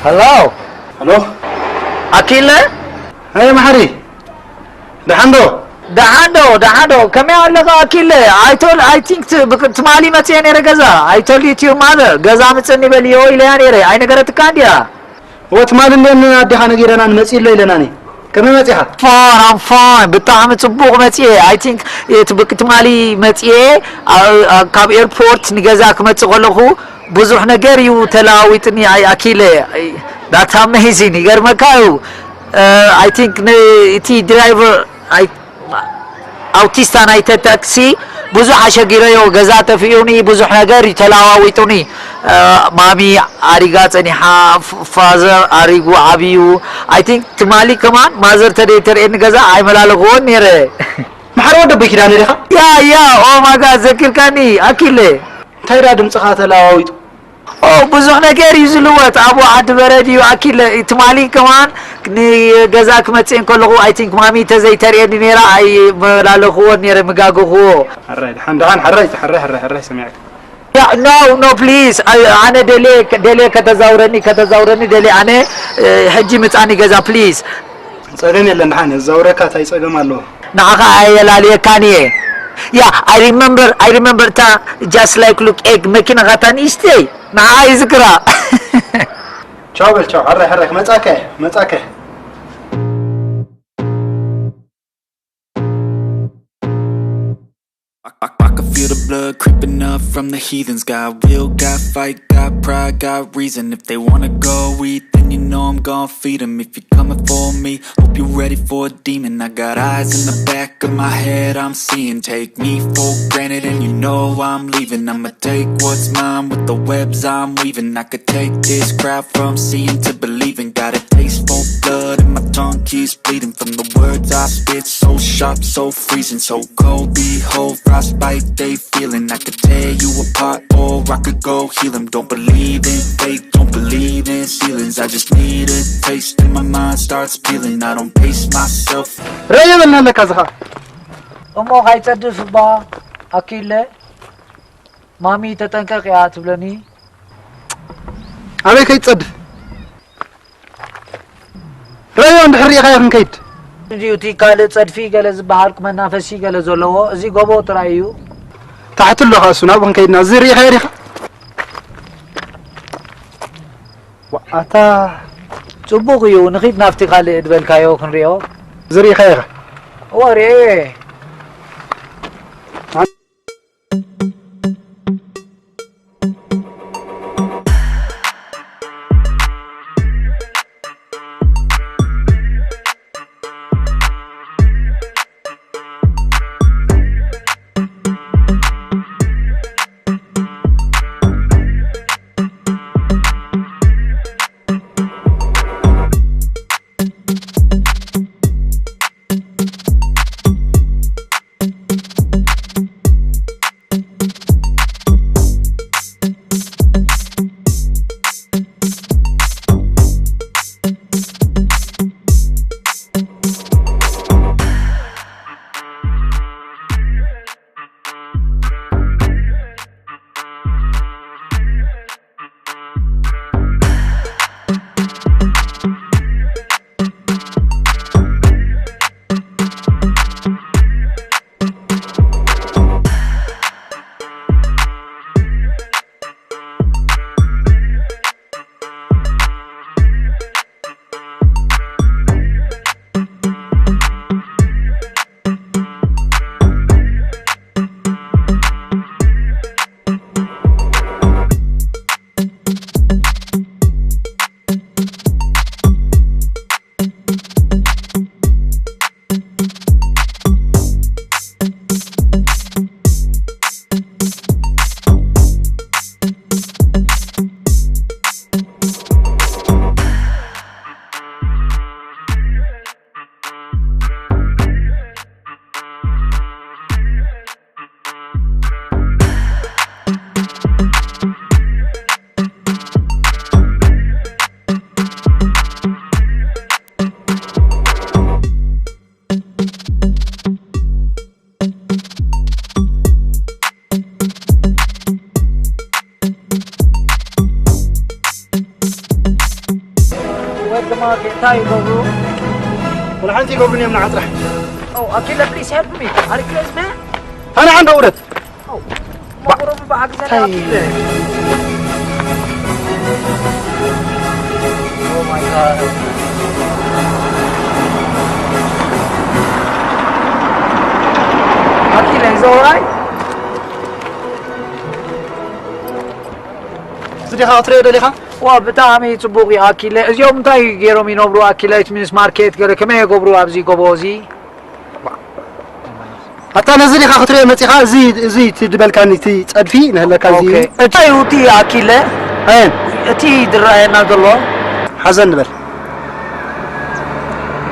Hello. ሄሎ። ኣኪለ? ኣይ መሓሪ፣ ደሓን ዶ? ደሓን ዶ? ደሓን ዶ? ከመይ ኣለኻ ኣኪለ? I told, I think ት-፣ ብክ-፣ ትማሊ መጽየ ነይረ ገዛ። I told it to your mother. ገዛ ምጽኒ በልዮ ኢለያ ነይረ። ኣይነገረትካን ድያ? እወ ትማሊ እንድየን ኣዴኻ ነጊረናኒ መጺእ ኣሎ ኢለናኒ። ከመይ መጺኻ? Fine, I'm fine. ብጣዕሚ ጽቡቕ መጽየ። I think እቲ ብክ-፣ ትማሊ መጽየ፣ ኣ-፣ ኣ-፣ ካብ ኤርፖርት ንገዛ ክመጽእ ከለኹ ብዙሕ ነገር እዩ ተለዋዊጥኒ። ኣይ ኣኪለ፣ ኣይ፣ that's amazing። ይገርመካ እዩ። እ፣ I think ን-፣ እቲ ድራይቨር፣ ኣይ፣ ኣውቲስታ ናይተ ታክሲ ብዙሕ ኣሸጊረዮ። ገዛ ጠፊኡኒ፣ ብዙሕ ነገር እዩ ተለዋዊጡኒ። እ፣ ማሚ ኣሪጋ ጸኒሓ፣ ፍ-፣ ፋዘር ኣሪጉ ዓብዩ። I think ትማሊ ከማን ማዘር ተደይ ተርእየኒ ገዛ ኣይመላለኽዎን ነይረ። መሓሪ ወዲ ኣቦይ ኪዳነ ዲኻ? ያ፣ ያ፣ ኦ ማይ ጋድ፣ ዘኪርካኒ ኣኪለ። እንታይ ደኣ ድምጽኻ ተለዋዊጡ? ኦ፣ ብዙሕ ነገር እዩ ዝልወጥ። ኣብኡ ዓዲ በረድ እዩ ኣኪለ። ትማሊ ከማን ንገዛ ክመጽእ ከለኹ፣ I think ማሚ ተዘይተርእየኒ ነይራ፣ ኣይመላለኽዎን ነይረ፣ ምጋግኽዎ። ሕራይ፣ ደሓን፣ ደሓን፣ ሕራይ፣ ሕራይ፣ ሕራይ፣ ሕራይ፣ ሰሚዐካ። ያ፣ no, no, please። ኣይ፣ ኣነ ደልየ፣ ደልየ ከተዛውረኒ፣ ከተዛውረኒ ደልየ ኣነ፣ እ፣ ሕጂ ምጻኒ ገዛ፣ please። ጸገም የለን፣ ደሓን፣ የዛውረካ፣ እንታይ ጸገም ኣለዎ? ንዓኻ ኣየላልየካን እየ። ያ፣ I remember, I remember እታ just like look egg መኪናኻ እታ ንእሽተይ፣ ንዓኣ ይዝክራ። ቻው በል፣ ቻው፣ ሕራይ፣ ሕራይ፣ ክመጻካ እየ፣ ክመጻካ እየ። I, I, I can feel the blood creeping up from the heathens. Got will, got fight, got pride, got reason. If they wanna go eat, then you know I'm gon' feed 'em. If you're coming for me, hope you're ready for a demon. I got eyes in the back of my head, I'm seeing. Take me for granted, and you know I'm leaving. I'ma take what's mine with the webs I'm weaving. I could take this crowd from seeing to believing. Got a taste for blood, and my tongue keeps bleeding from the words I spit. So sharp, so freezing, so cold. Behold, frostbite they feeling. I could tear you apart, or I could go heal 'em. Don't believe in fate, don't believe in ceilings. I just need a taste, and my mind starts peeling. I don't pace myself. ረየ በልና ኣለካ ዝኻ እሞ ካይጸድፍ እባ ኣኪለ፣ ማሚ ተጠንቀቕ እያ ትብለኒ። ኣበይ ከይትጸድፍ? ረዮ እንድሕር ርኢኻዮ ክንከይድ። እንዲዩ እቲ ካልእ ጸድፊ ገለ ዝበሃል መናፈሲ ገለ ዘለዎ፣ እዚ ጎቦ ጥራይ እዩ። ታሕቲ ኣሎ ኻሱ ናብኡ ክንከይድና። እዚ ርኢኻዮ ዲኻ? ዋኣታ ጽቡቕ እዩ፣ ንኺድ ናብቲ ካልእ ዝበልካዮ ክንሪኦ። እዚ ርኢኻዮ ኢኻ? እወ ርኤ። ሮብን እዮም ንዓጥራሕ። Oh, Akile, please help me. Are you crazy, man? ኣነ ዓንዶ ውረት Oh, መቁረቡ ብሓግዘና ኣኪለ። Oh my God. ኣኪለ፣ is all right? እዚ ዲኻ ክትሪኦ ደሊኻ? ዋ፣ ብጣዕሚ ጽቡቕ እዩ ኣኪለ። እዚኦም እንታይ ገይሮም ይነብሩ ኣኪለ? It means market ገለ ከመይ ይገብሩ ኣብዚ ጎቦ እዚ? ኣታ ነዚ ዲኻ ክትሪኦ መጺኻ? እዚ እዚ እቲ ድበልካኒ እቲ ጸድፊ ንህለካ እዚ Okay። እንታይ እዩ እቲ ኣኪለ? ኣየን እቲ ዝረኣየና ዘሎ ሓዘን ንበል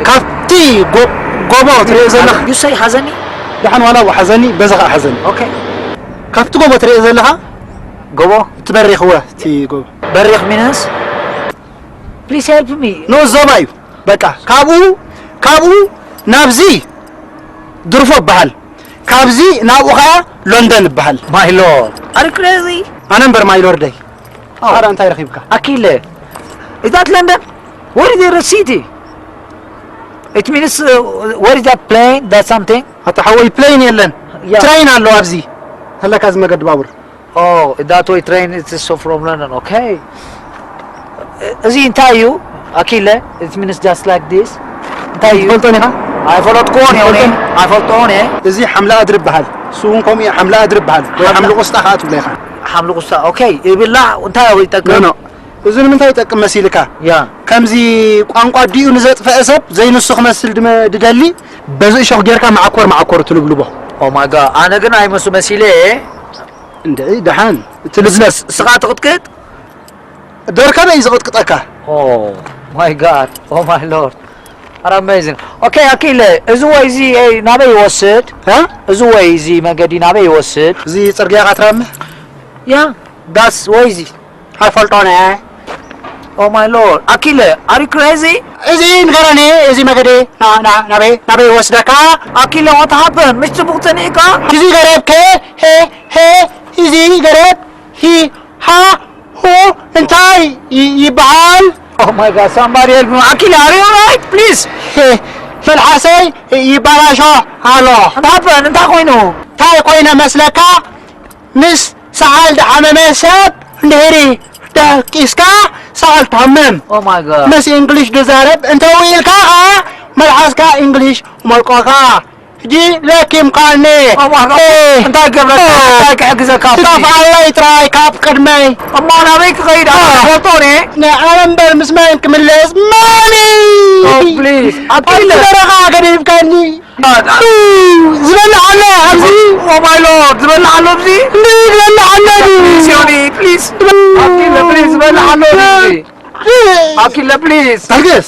ካብቲ ጎ- ጎቦ ትሪኦ ዘለኻ You say ሓዘኒ ደሓን ዋላ ሓዘኒ በዚ ከዓ ሓዘኒ Okay ካብቲ ጎቦ ትሪኦ ዘለኻ ጎቦ እቲ በሪኽወ እቲ ጎቦ በሪኽ ሚንስ Please help me ንኡስ ዞባ እዩ በቃ ካብኡ ካብኡ ናብዚ ድርፎ ይበሃል ካብዚ ናብኡ ከዓ ሎንደን ይበሃል My lord Are you crazy? ኣነ እምበር ማይሎርደይ ኣረ እንታይ ረኺብካ ኣኪለ Is that London? Where is the city? It means uh, where is that plane? That something? ኣታ ሓወይ ፕሌን የለን Yeah. ትሬን ኣሎ ኣብዚ ኣለካ እዚ መገዲ ባቡር Oh, that way train is so from London. Okay. እዚ እንታይ እዩ ኣኪለ? It means just like this. እንታይ እዩ? ትፈልጦ ኔኻ? ኣይፈለጥኩዎን እየ እኔ ኣይፈልጦን እየ። እዚ ሓምሊ ኣድሪ ይበሃል። እሱ እውን ከምኡ እዩ ሓምሊ ኣድሪ ይበሃል። ወይ ሓምሊ ቆስጣ ከዓ ትብሎ ኢኻ። ሓምሊ ቆስጣ okay ይብላዕ እንታይ እዩ ይጠቅም? ኖ እዚ ንምንታይ ይጠቅም መሲልካ? ያ ከምዚ ቋንቋ ኣዲኡ ንዘጥፈአ ሰብ ዘይንሱ ክመስል ድመ- ድደሊ በዚ እሾኽ ጌርካ መዓኮር መዓኮር ትልብልቦ። Oh my god ኣነ ግን ኣይመሱ መሲለ እንድዒ ደሓን ትልብለስ ስኻ ትቕጥቅጥ ደርከበ እዩ ዝቕጥቅጠካ። Oh my god oh my lord ኣረ amazing okay ኣኪለ እዚ ወይ እዚ ኤይ ናበይ ይወስድ እ? እዚ ወይ እዚ መገዲ ናበይ ይወስድ እዚ ፅርግያ ካትራመ ያ ዳስ ወይ እዚ ኣይፈልጦን እየ Oh my lord ኣኪለ are you crazy እዚ ንገረኒ እዚ መገዲ ና- ና- ናበይ ናበይ ይወስደካ ኣኪለ what happened ምሽ ፅቡቅ ፀኒዕካ እዚ ገረብከ ሄ ሄ እዚ ገረብ ሂ ሃ ሁ እንታይ ይ- ይበሃል Oh my god somebody help me ኣኪለ are you alright please መልሓሰይ ይበላሾ ኣሎ What happened እንታይ ኮይኑ እንታይ ኮይነ መስለካ ምስ ሰዓል ዝሓመመ ሰብ እንድሕሪ ደቂስካ ሰዓል ትሃምም። Oh my god። ምስ እንግሊሽ ዝዛረብ እንተውኢልካ ኸዓ መልሓስካ እንግሊሽ መልቆካ። ሕጂ ለኪምካኒ። Oh my god። እንታይ ገብረካ? እንታይ ክሕግዘካ? ትጠፍኣለይ ጥራይ ካብ ቅድመይ። እሞ ናበይ ክኸይድ? ኣነ ፈልጦ እኔ። ንኣነ እምበር ምስ መን ክምለስ? ማሚ! Oh please። ኣኪለ። በረኻ ገዲፍካኒ። ዝበልዕ ኣሎ ኣብዚ Oh my lord ዝበልዕ ኣሎ ኣብዚ እንዲ ዝበልዕ ኣሎ እዚ ሲዮኒ please ኣኪለ please ዝበልዕ ኣሎ ኣብዚ ኣኪለ please ታርጌስ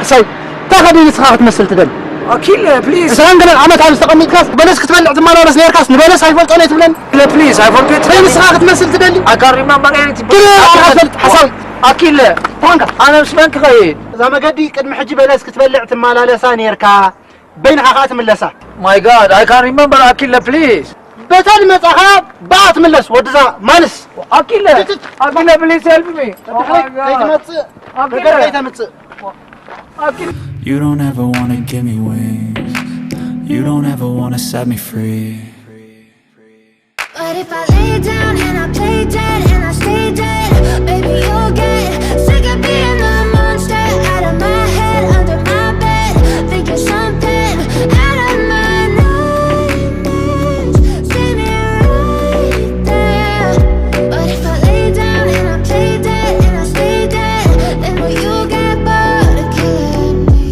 እሰይ እንታይ ከዲ ንስኻ ክትመስል ትደሊ ኣኪለ please እስራን ገለን ዓመት ኣብዚ ተቐሚጥካስ በለስ ክትበልዕ ትመላለስ ነርካስ ንበለስ ኣይፈልጦን እየ ትብለኒ ኣኪለ please I forget ወይ ንስኻ ክትመስል ትደሊ I can't remember anything ግን ኣፈልጥ ሓሳዊ ኣኪለ ታንካ ኣነ ምስ መን ክኸይድ እዛ መገዲ ቅድሚ ሕጂ በለስ ክትበልዕ ትመላለሳ ነርካ በይንኻ ኸኣ ትምለሳ። My God, I can't remember ኣኪለ please. በታ ዝመጻኻ ብኣ ትምለስ ወድዛ ማልስ። ኣኪለ፣ ኣኪለ please help me. Oh my God. ከይትመጽእ ነገር ከይተምጽእ። ኣኪለ You don't ever wanna give me wings. You don't ever wanna set me free. But if I lay down and I play dead and I stay dead, baby, you'll get sick of being the monster out of my head, under my bed, thinking something out of my nightmares. See me right there. But if I lay down and I play dead and I stay dead, then will you get bored of killing me?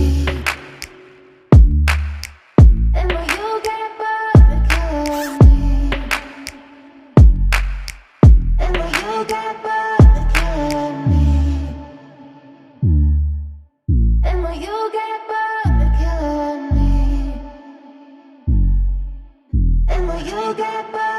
And will you get bored of killing me? And will you get bored of killing me? And will you get bored of killing me? And will you get bored?